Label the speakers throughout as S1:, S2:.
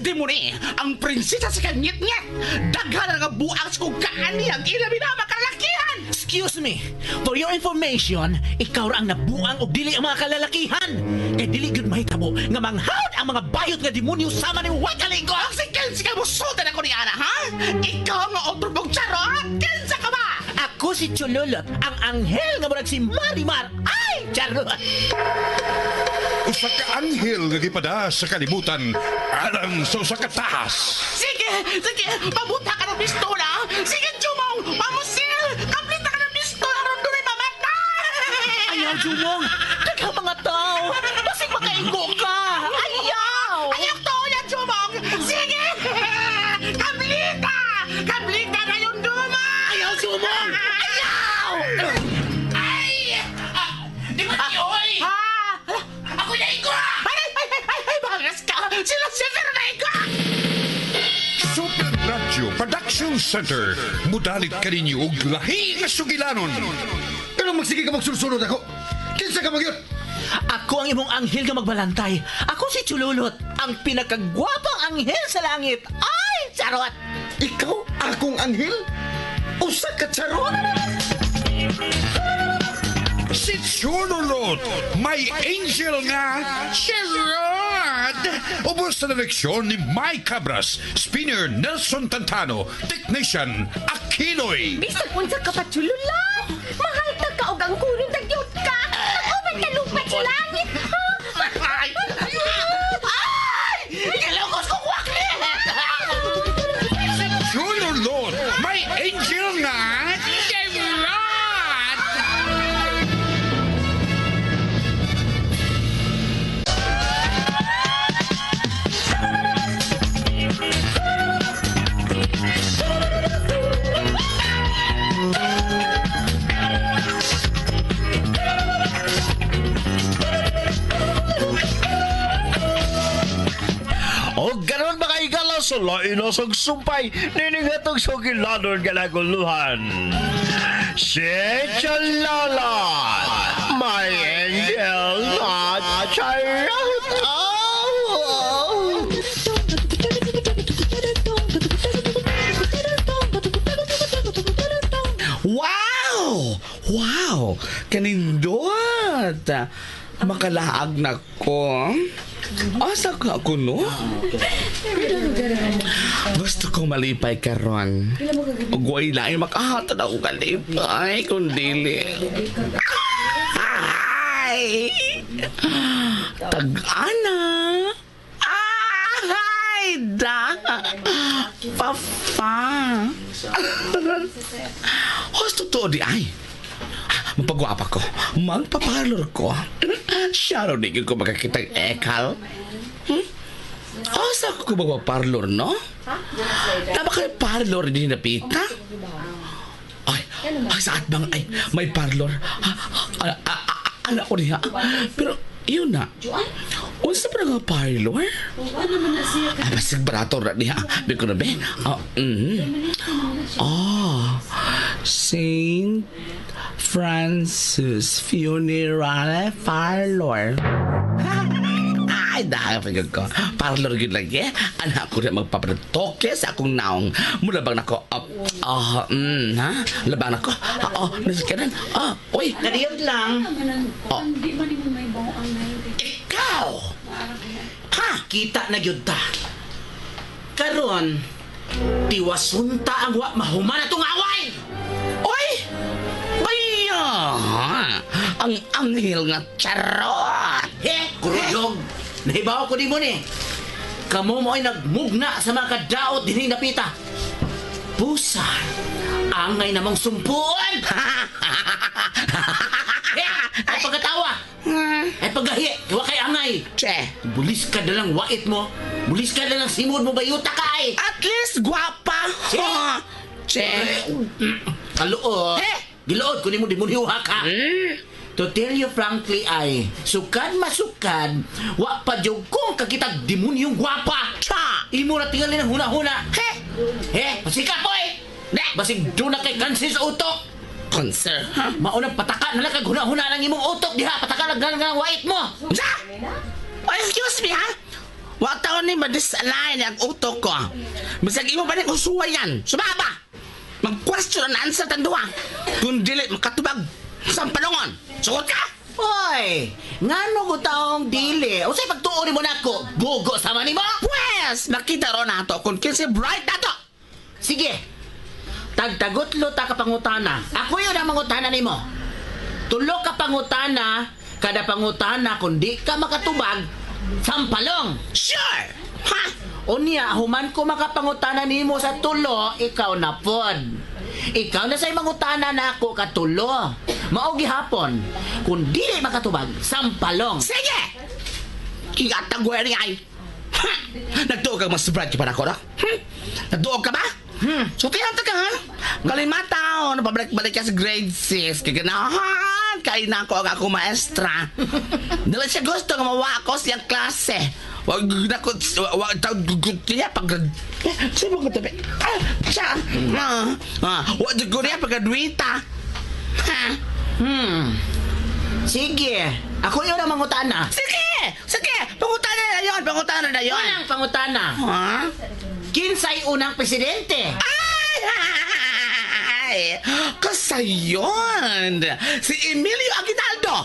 S1: Demoni, ang prinsesa sa kanyit-nyet. Daghan nga buang sa kong kaaniyang ilabi na makalakihan.
S2: Excuse me. For your information, ikaw ra ang nabuang og dili ang mga kalalakihan. Kay dili gyud mahitabo nga manghawd ang mga bayot nga demonyo sama ni way kalingo.
S1: Ang si Kensi ka mo sultan ako ni Ana, ha? Ikaw nga otro mong charot? Kinsa ka ba?
S2: Ako si Chululot, ang anghel nga murag si Marimar. Ay, charot!
S3: Usa ka anghel nga gipada sa kalibutan alang sa usa ka tahas.
S1: Sige, sige, pabuta ka ng pistola. Sige, Jumong, pamusil. Kaplita ka ng pistola aron dunay mamatay.
S2: Ayaw, Jumong! Daghang mga tao! Basig makaigo ka! Ayaw!
S1: Ayaw to, yan, Jumong. Sige, kaplita. Kaplita na yung duma.
S2: Ayaw, Jumong! Ayaw!
S1: Ay! Ah, di ba oy? Ha? Ako na igo! Ay, ay, ay, ay, ay, bangas ka! Sila si na igo!
S3: Super Radio Production Center. Mudalit kaninyo og lahi nga sugilanon.
S4: Pero magsige ka magsulsunod ako. Kinsa ka magyot?
S2: Ako ang imong anghel nga magbalantay. Ako si Chululot, ang pinakagwapang anghel sa langit. Ay, charot!
S4: Ikaw akong anghel? Usa ka charot?
S3: Si Chululot, may angel nga charot! Ubos sa direksyon ni Mike Cabras, spinner Nelson Tantano, technician Aquinoy.
S5: Bisag unsa ka pa, Chululot! Mahal ta ka og ang kuron tagyot ka! Nag-uban ka lupat sa langit!
S1: Ay! Ay! Gilokos ko kwaklit!
S3: Si Chululot, may angel nga charot!
S6: O ganon mga igala sa lain na sumpay, niningatog sa gilanon galaguluhan. Si Chalalat, my angel na charot. Oh!
S1: Wow! Wow! Kanindot! Makalaag na ko. Asa ka ako, no? Gusto ko malipay karon. Ug way lain makahatag ako kalipay kung dili. Ay! Tag-ana! Ay! Da! Papa! Host, totoo di ay. Mapagwapa ko. Magpaparlor ko. Shadow di ko makakita ang ekal. Hmm? Asa ko magpaparlor, no? Tama kayo parlor din na pita? Ay, ay, sa atbang ay, may parlor. Ah, ah, ah, ah, ko niya. Pero, yun na. Unsa pa nga parlor? Ay, basig barato ra niya. Di ko na be. Ah, Ah, Saint Francis Funeral Parlor. Ay, dahil pa ko. Parlor yun lagi. Anak ko na magpapratoke sa akong naong. Mula bang nako, ah, ha? Labang nako. Ah, oh, nasa kanan. Ah, uy.
S2: Kadiyot lang.
S1: Oh. Ikaw!
S2: Ha? Kita na gyud ta. Karon, tiwasunta ang wa mahuman atong away.
S1: Uy! Baya! Ang anghel nga charot!
S2: He, kuruyog. Nahibaw ko di mo ni. Kamo mo ay nagmugna sa mga kadaot dinhi napita. Pusa, angay namang sumpuan. He, ay pagkatawa. Ay paggahi, kiwa kay angay.
S1: Che!
S2: Bulis ka na lang wait mo. Bulis ka na lang simod mo bayuta ka ay.
S1: At least gwapa! Ha? Che!
S2: Kaluot.
S1: He!
S2: Giluot, kunin mo demonyo ha ka. To tell you frankly ay, sukad masukad, wa pa jud kong kakitag demonyong gwapa.
S1: Cha!
S2: Imo na tingali ng huna-huna.
S1: He!
S2: He, pasika po eh. Basig doon na kay kansis sa utok.
S1: Concern, ha?
S2: Maunang pataka na lang kag huna-huna ng imong utok diha. Pataka na lang ng wait mo.
S1: Sa! Oh, excuse me, ha? Wa taon ni madisalign ang utok ko. Bisag imo pa ning usuwayan. Sumaba! Mag-question and answer tang duha. Kung dili makatubag sa palungon. Sugot ka!
S2: Hoy, ngano ko taong dili? Unsay pagtuo nimo nako? Bugo sama nimo?
S1: Pwes, makita ron nato kung kinsay bright nato.
S2: Sige. Tagtagutlo ta ka pangutana. Ako yun ang mangutana nimo. Tulo ka pangutana, kada pangutana kung di ka makatubag, sampalong.
S1: Sure! Ha?
S2: Unya, human ko makapangutana nimo sa tulo, ikaw na pod. Ikaw na sa'y mangutana na ako katulo. Mao gihapon, kung dili makatubag, sampalong.
S1: Sige! Kigatagway ni ay. Ha! Nagtuo kang mas bright pa na ako, no? Nagtuo ka ba? So, tiyata ka, ha? Kalimataon, pabalik-balik ka sa grade 6. Kaganahan, kay na ako ang ako maestra. Dala siya gusto nga mawa ako siyang klase. Wag na ko, wag tawag niya pag... Sino ko tabi? Ah, siya. Wag ko niya pag-graduita. Ha?
S2: Sige, ako yun ang mangutana.
S1: Sige! Sige! Pangutana na yun! Pangutana na yun!
S2: Unang pangutana,
S1: Ha?
S2: kinsay unang presidente?
S1: Ay! Kasayon! Si Emilio Aguinaldo!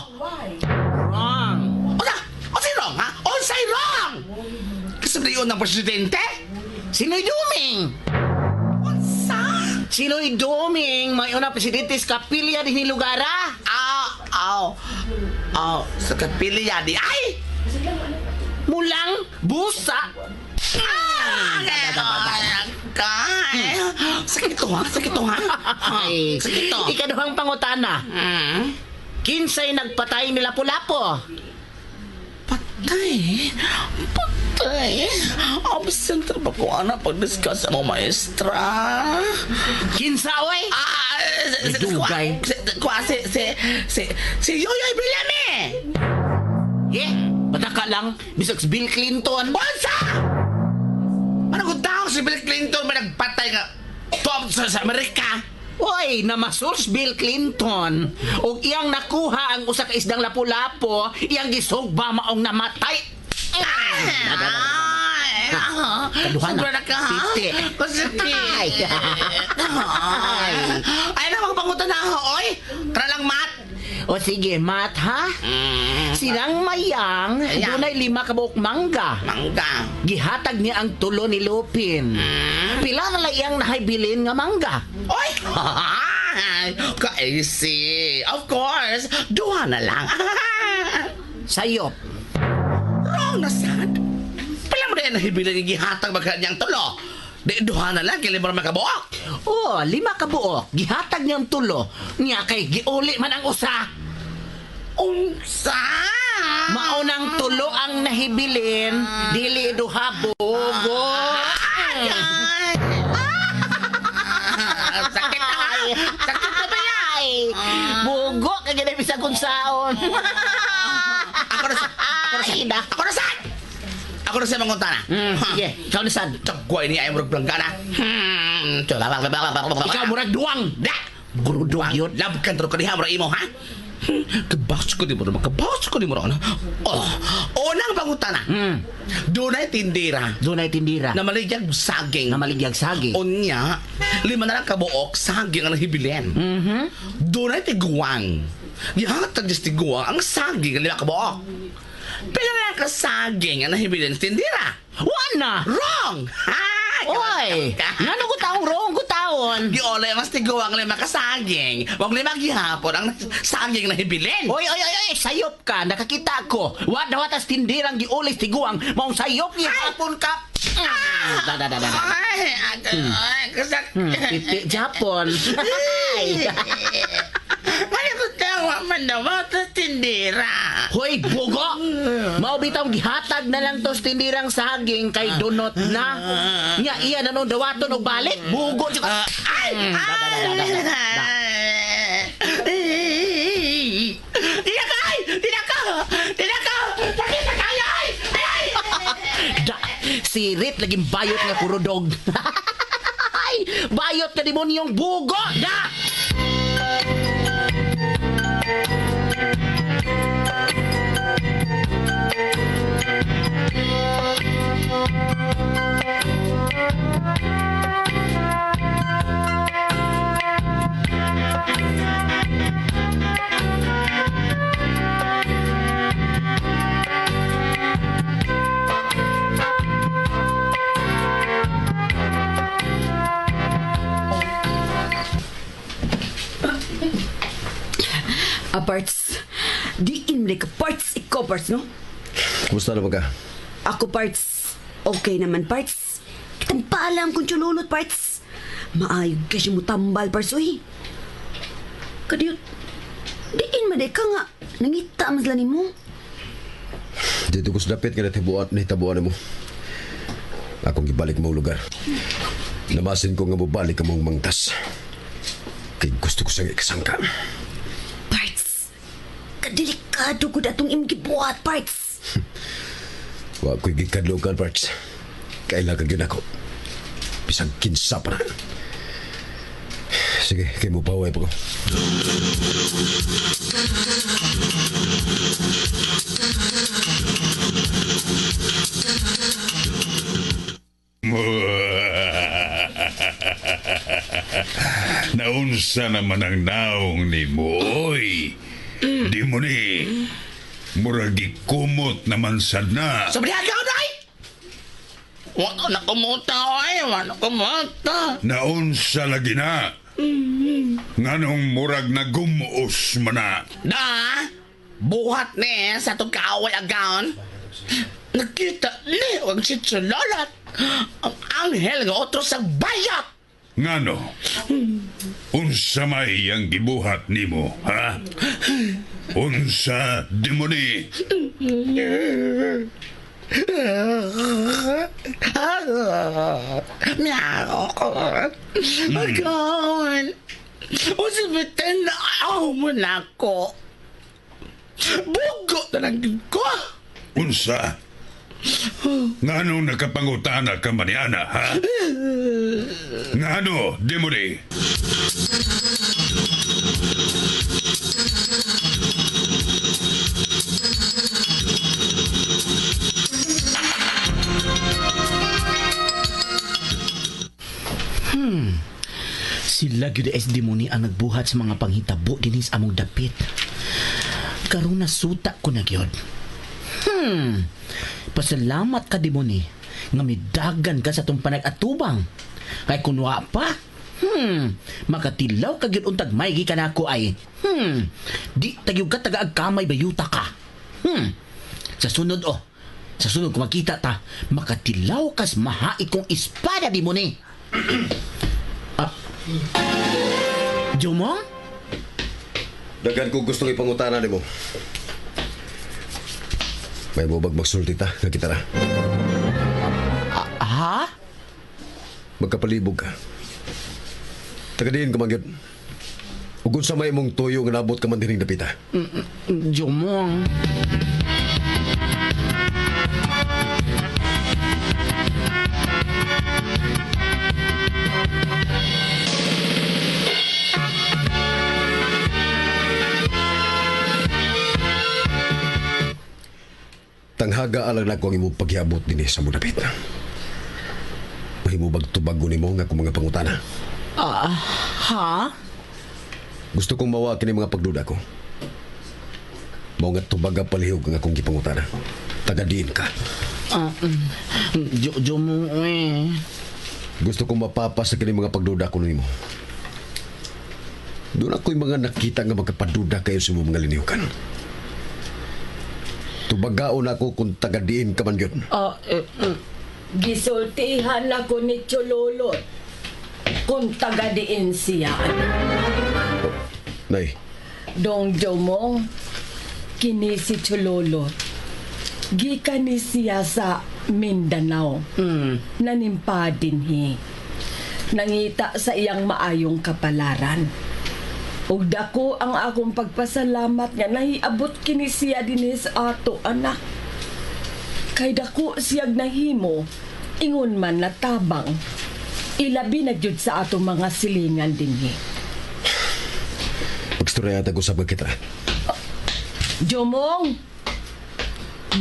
S2: Wrong.
S1: Osa! Unsay wrong, ha? Unsay wrong! Kasi na yun ang presidente?
S2: Si Noy Duming.
S1: Unsa?
S2: Si Noy Duming, may unang presidente sa kapilya din ni Lugara.
S1: Aw! Aw! Aw! Sa kapilya di... Ay!
S2: Mulang busa.
S1: Ah! Kay! Sakit to, ha? Sakit to, ha?
S2: Ay,
S1: Sakit to.
S2: Ikaduhang pangutana. Kinsay nagpatay ni Lapu-Lapu?
S1: Patay. Patay. Absent ba ko, anak, pag-discuss sa mga maestra?
S2: Kinsa, oy?
S1: Ah,
S2: Dugay.
S1: Si Yoyoy Brilame!
S2: Eh, bata ka lang. Bisag si Bill Clinton.
S1: Unsa! Ano kung tao si Bill Clinton may nagpatay nga top sa Amerika?
S2: Oy, namasur si Bill Clinton. Og iyang nakuha ang usa ka isdang lapu-lapo, iyang gisugba maong namatay.
S1: Ay,
S2: Kaduha na.
S1: Sobra na ka, ha?
S2: Piti.
S1: Kasakit.
S2: Ay.
S1: Ay. Ay, na, magpangutan na ako, oy. Tara lang, Matt.
S2: O sige, Matt, ha? Silang mayang,
S1: Mayang.
S2: dunay 5 ka buok mangga.
S1: Mangga.
S2: Gihatag niya ang tulo ni Lupin. Pila na lang iyang nahibilin nga mangga.
S1: Oy! Ka-AC. Of course. Duha na lang.
S2: Sayop.
S1: Wrong na sad. Pila mo na nahibilin yung gihatag magka niyang tulo. Di, duha na lang, kaya 5 man kabuok.
S2: Oh, 5 ka buok. Gihatag niya ang tulo. Niya kay giuli man ang usa.
S1: Unsa?
S2: Maunang tulo ang nahibilin, dili duha bugo.
S1: Ay! Sakit na! Sakit na ba yan?
S2: Ay, bugo ka gina bisag kung saon.
S1: Ako na sa... Ako na sa...
S2: Ay, na.
S1: Ako na sa... Ako na sa mangutana.
S2: Sige, ikaw na sad.
S1: Tagway niya ay murag blanggana.
S2: Ikaw murag duwang.
S1: Da!
S2: Guru duwang yun.
S1: Labkan taro kaniha mura imo, ha? Kabawas ko di mo ron. Kabawas ko di mo ron. Oh, unang pangutana. Dunay tindira
S2: Dunay tindira.
S1: na maligyag saging.
S2: Na maligyag saging.
S1: Unya, 5 na lang kabuok saging ang nahibilin. Dunay tiguang. Gihatag sa tiguang ang saging ang 5 kabuok. Pila na lang ka saging ang nahibilin sa tindira.
S2: Wana!
S1: Wrong! Ha!
S2: Oy! Ngano ko taong wrong ko taon?
S1: Giolay ang tiguang 5 ka saging. Wag 5 gihapon ang saging na hibilin.
S2: Oy, oy, oy, oy, sayop ka. Nakakita ko. Wa na watas tindirang giulis tiguang. Maong sayop ni hapon ka. Da, da, da, da, da.
S1: Ay, ay, kasak.
S2: Pipi Japon. Ay.
S1: Ano ko tawa man na sa tindira?
S2: Hoy, bugo! Mao bitaw gihatag na lang tos tindirang saging kay donot na. Nya iya na nung dawaton og balik. Bugo jud ka.
S1: Ay!
S2: Da, da, da, da, da, da.
S1: Ay! Tidak ka! Ay! Tidak ka! Tidak ka! Sakit na kayo! Ay! Ay!
S2: Da, sirit laging bayot nga kurudog. Ay, bayot nga demonyong bugo. Da!
S7: Ah, parts. Diin mo ka parts. Ikaw, parts, no?
S4: Kumusta na ba ka?
S7: Ako, parts. Okay naman, parts. Kitang paalam kung chululot, parts. Maayog ka siya mo tambal, parts, uy. Kadiyot, diin man ka nga. Nangita man sila nimo.
S4: Dito ko sa dapit nga natibuan, nahitabuan mo. Akong gibalik mo lugar. Namasin ko nga mobalik ang mong mangtas. Kay gusto ko siyang ikasangka.
S7: Parts, kadelikado ko datong imong gibuhat, parts.
S4: Wa ko'y gikadlukan, Parts. Kaila ka gyud ako. Bisag kinsa pa na. Sige, kay mo paway pa ko.
S3: Naunsa naman ang naong ni mo, oy. Di mo ni. Murag gikumot naman sad na.
S1: Sabi niya, day! Wa na kumuta, oy. Wa na kumuta.
S3: Naunsa lagi na. Nganong murag nagumuos man na.
S1: Da, buhat ni sa itong kaaway agaon. Nakita ni ang si Chololat. Ang anghel nga otro sa bayat.
S3: Ngano? Unsa may ang gibuhat nimo, ha? Unsa demoni?
S1: Miyaw ko. Agaon. Usibitin na ako mo na ko. Bugo na lang ko.
S3: Unsa? Ngano nakapangutana ka man ni ana, ha? Ngano, demoni?
S2: Sila gyud es demoni ang nagbuhat sa mga panghitabo dinhi sa among dapit. Karon nasuta ko na gyud. Pasalamat ka demoni nga midagan ka sa tong panag-atubang. Kay kun wa pa, makatilaw ka gyud untag may gikan nako ay. Di tagyog ka tagaag kamay bayuta ka. Sa sunod oh. Sa sunod kung makita ta, makatilaw kas mahait kong espada demoni. Jomong?
S4: Daghan ko gustong ipangutana nimo. May mubag magsulti ta, nga kita ra.
S2: Ha?
S4: Magkapalibog ka. Tagadiin ka man gyud. Ug unsa may imong tuyo nga nabot ka man dining dapita.
S2: Jomong.
S4: Tanghaga alang nako ang imong paghiabot dinhi sa mong dapit. Mahimubag tubago nimo nga akong mga pangutana.
S2: Ha?
S4: Gusto kong mawa kini mga pagduda ko. Mao nga tubaga palihog ang akong gipangutana. Taga diin ka.
S2: Jomong eh.
S4: Gusto kong mapapa sa kini mga pagduda ko nimo. Doon ako'y mga nakita nga magkapaduda kayo sa imong mga linihukan. Tubagaon ako kung taga diin ka man yun.
S8: Gisultihan ako ni Chololot kung taga diin siya.
S4: Nay,
S8: Dong Jomong, kini si Chololot. Gikan ni siya sa Mindanao. Nanimpa dinhi. Nangita sa iyang maayong kapalaran. Ug dako ang akong pagpasalamat nga nahiabot kini siya dinhi sa ato anak. Kay dako siyag nahimo, ingon man natabang. Ilabi na jud sa ato mga silingan dinhi.
S4: Magstorya ta usab kita.
S8: Jomong!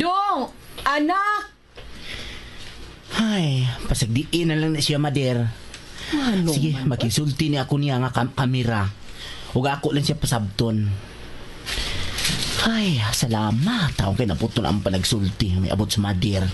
S8: Dong! Anak!
S2: Ay, pasagdiin na lang na siya, Mader.
S8: Ano
S2: Sige,
S8: man?
S2: makisulti ni ako niya nga kamera. Ug ako lang siya pasabton. Ay, salamat. Taong kay naputol ang panagsulti. May abot sa Mader.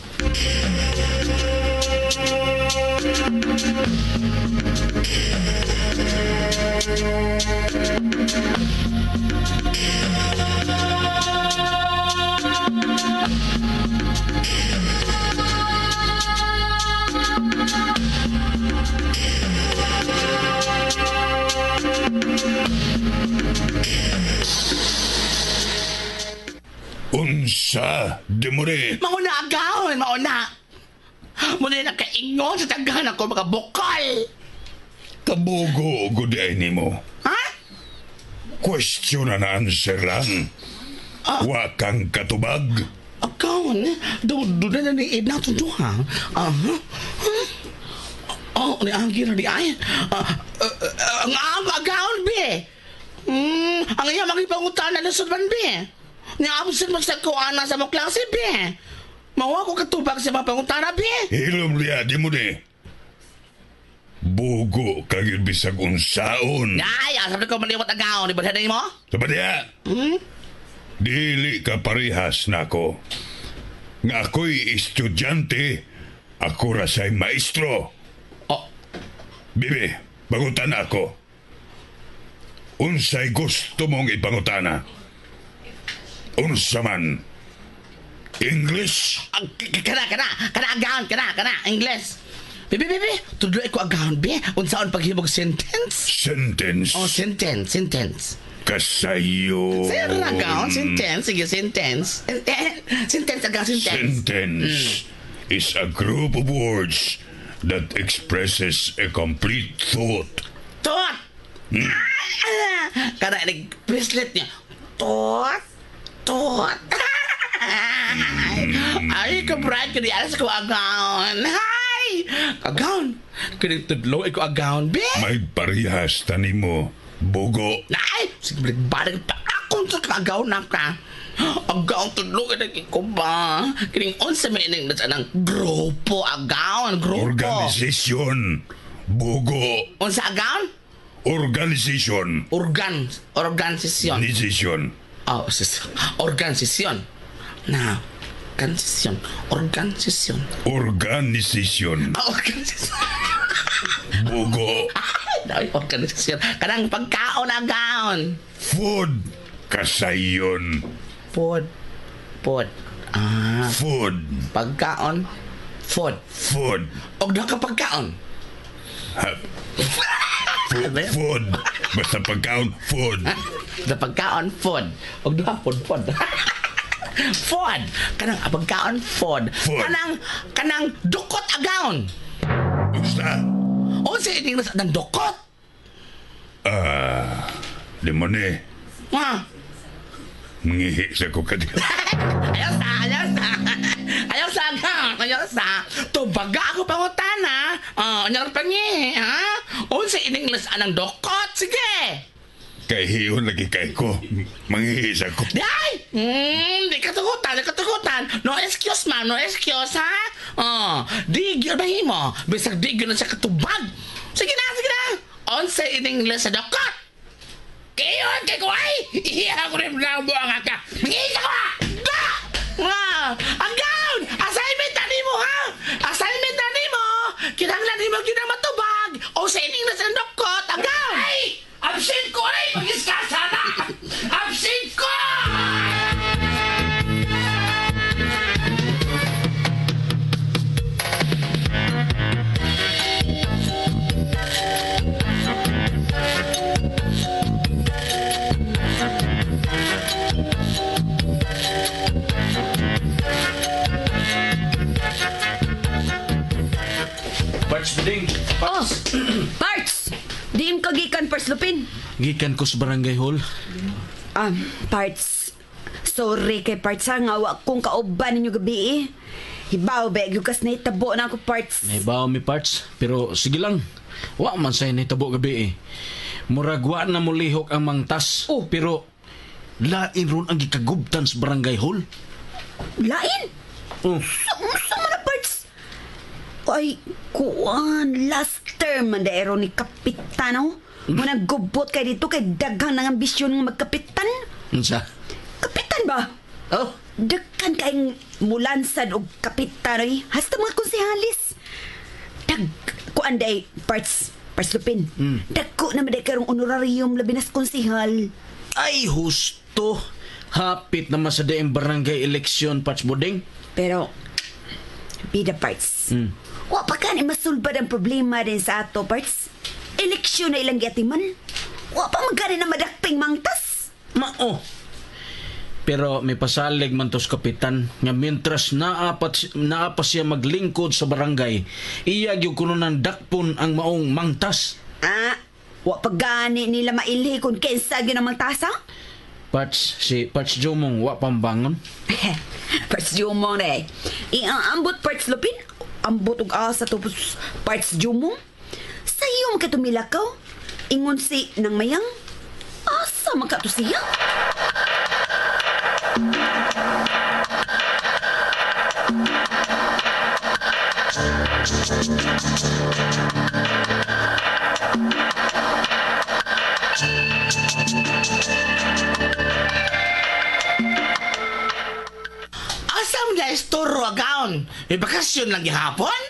S3: Unsa, demone?
S1: Mauna agawon, mauna. Muna nakaingon sa daghan ako mga bukol.
S3: Kabugo gud ay nimo.
S1: Ha?
S3: Question and answer lang. Wa kang katubag.
S1: Agawon, doon na ni Edna itong duha. Aha. Oh, ni Anggi na di ay. Ang agawon, be. Ang iya makipangutan na lusod man, be. Ni absent mo sa kuana sa mo klase, be. Mawa ko katubag sa mga pangutana, be.
S3: Hilom liya, demone. Bugo kag bisag unsaon.
S1: Ay, asap na ko maliwat agawon. Di ba mo?
S3: Sa diya? Dili ka parehas nako. Nga ako'y estudyante, ako ra sa'y maestro.
S1: Oh.
S3: Bibi, pangutana ako. Unsay gusto mong ipangutana? Unsa man? English?
S1: Kana, kana, kana agawon, kana, kana, English. Bibi, bibi, tudloy ko agawon, be. Unsaon paghimog sentence?
S3: Sentence?
S1: Oh, sentence, sentence.
S3: Kasayo.
S1: Sir, agawon, sentence, sige, sentence. Sentence, agawon, sentence.
S3: Sentence is a group of words that expresses a complete thought.
S1: Thought! Kana, nag-bracelet niya. Thought, thought. Ay, ka-bright ko di alas ko agawon. Hi! Agawon. Kini tudlo ko agawon, be.
S3: May parehas tani mo, bugo.
S1: Ay! Sige, balik-balik pa akong sa kaagaw na ka. Agaw tudlo ka na ko ba? Kining unsa may ining nasa ng grupo agaw, grupo.
S3: Organization, bugo.
S1: Unsa agaw?
S3: Organization.
S1: Organisasyon.
S3: Organization.
S1: Oh, sis, organisasyon. Na, organisasyon. Organisasyon.
S3: Organisasyon.
S1: Ah, organisasyon.
S3: Bugo.
S1: Ay, organisasyon. Kanang pagkaon agaon.
S3: Food. Kasayon.
S1: Food. Food. Ah.
S3: Food.
S1: Pagkaon. Food.
S3: Food.
S1: Og duha ka pagkaon.
S3: Ha. Food. Basta pagkaon, food.
S1: Sa pagkaon, food. Og duha, food, food. Food. Kanang pagkaon, food.
S3: Food.
S1: Kanang dukot agaon.
S3: Basta.
S1: Unsa ining nasa ng dukot?
S3: Ah, limone.
S1: Ha?
S3: Mangihi sa ko kadi.
S1: Ayaw sa, ayaw sa. Ayaw sa, agaon. Ayaw sa. Tubaga ako pangutana. Ah, uh, pangi, ha? Unsa ining nasa ng dukot? Sige.
S3: Kay hiyon lagi kay ko. Mangihi sa ko.
S1: Day! Di katugutan, di katugutan. No excuse, ma'am. No excuse, ha? Oh, di gyud mahimo. Bisag di gyud na siya katubag. Sige na, sige na. Unsa in English sa dukot? Kayon kay ko ay! Iya ko rin lang buang ka. Mangihi sa ko! Da! Ah, ang gown! Assignment na nimo, ha? Assignment na nimo! Kinahanglan nimo gyud ang matubag. O sa in English sa dukot, ang gown!
S2: Ay! Absent ko ay! Mag-iskasa na! Absent ko!
S6: Parts Buding.
S7: Oh, Parts! Diim ka gikan, Parts Lupin.
S6: Gikan ko sa barangay hall.
S7: Parts. Sorry kay Parts ha, nga wa kong kauban ninyo gabi eh. Hibaw ba, gyud kas nahitabo na ako, Parts.
S6: Nahibaw mi Parts, pero sige lang. Wa man say nahitabo gabi eh. Murag wa na mulihok ang mangtas.
S7: Oh.
S6: Pero lain ron ang gikagubtan sa barangay hall.
S7: Lain?
S6: Oh.
S7: Sa man na, Parts? Ay, kuan, last term man daero ni Kapitano. Muna gubot kay dito kay daghang nang ambisyon nga magkapitan.
S6: Unsa?
S7: Kapitan ba?
S6: Oh.
S7: Daghan kayong mulansad og kapitan oy. Hasta mga konsehalis. Dag kuan day parts parts Lupin. Dagko na man day karong honorarium labi nas konsehal.
S6: Ay, husto. Hapit naman sa daing barangay eleksyon, Parts Buding.
S7: Pero bida parts. Wa pa kani masulbad ang problema din sa ato parts. Eleksyon na ilang giatiman. Wa pa man gani na madakping mangtas.
S6: Mao.
S9: Pero may pasalig man tos kapitan nga mientras naa pa siya maglingkod sa barangay, iya gyud kuno nang dakpon ang maong mangtas.
S7: Ah, wa pa gani nila mailhi kung kinsa gyud ang mangtasa?
S9: Parts, si Parts Jomong wa pambangon.
S7: Parts Jumong re. Iambot Parts Lupin. Ambot og asa to Parts Jumong. Sa iyo man ka tumilakaw. Ingon si nang mayang. Asa man ka to siya?
S1: Asam na isturo agaon? May bakasyon lang gihapon?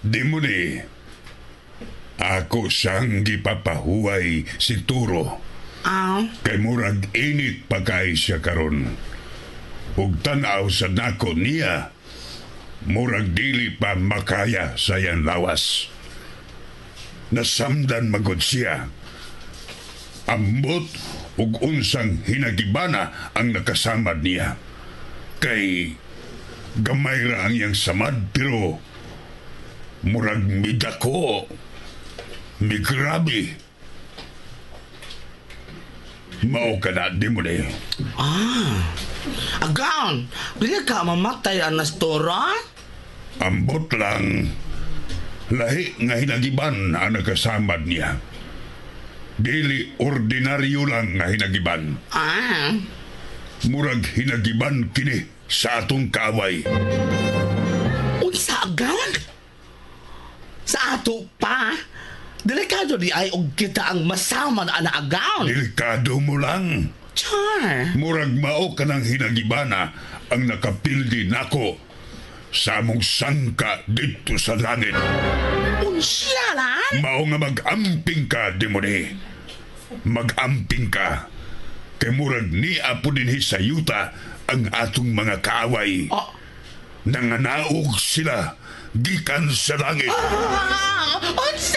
S3: Di mo ni. Ako siyang gipapahuway si Turo.
S1: Ah,
S3: Kay murag init pa kay siya karon. Ug tan-aw sa nako niya, murag dili pa makaya sa iyang lawas. Nasamdan magod siya. Ambot ug unsang hinagibana ang nakasamad niya. Kay gamay ra ang iyang samad pero murag midako, migrabe. Mao ka na, di mo na.
S1: Agaon, dili ka mamatay ang nastoro?
S3: Ambot lang, lahi nga hinagiban ang nakasamad niya. Dili ordinaryo lang nga hinagiban.
S1: Ah,
S3: Murag hinagiban kini sa atong kaaway.
S1: Unsa agaon? Sa ato pa? Delikado di ay og kita ang masamad ana agaon.
S3: Delikado mo lang.
S1: Char.
S3: Murag mao ka ng hinagibana ang nakapildi nako sa among sangka dito sa langit.
S1: Unsa lan?
S3: Mao nga mag-amping ka, demone. Mag-amping ka. Kay murag ni apo dinhi sa yuta ang atong mga kaaway.
S1: Oh.
S3: Nanganaog sila gikan sa langit.
S1: Ah, unsa?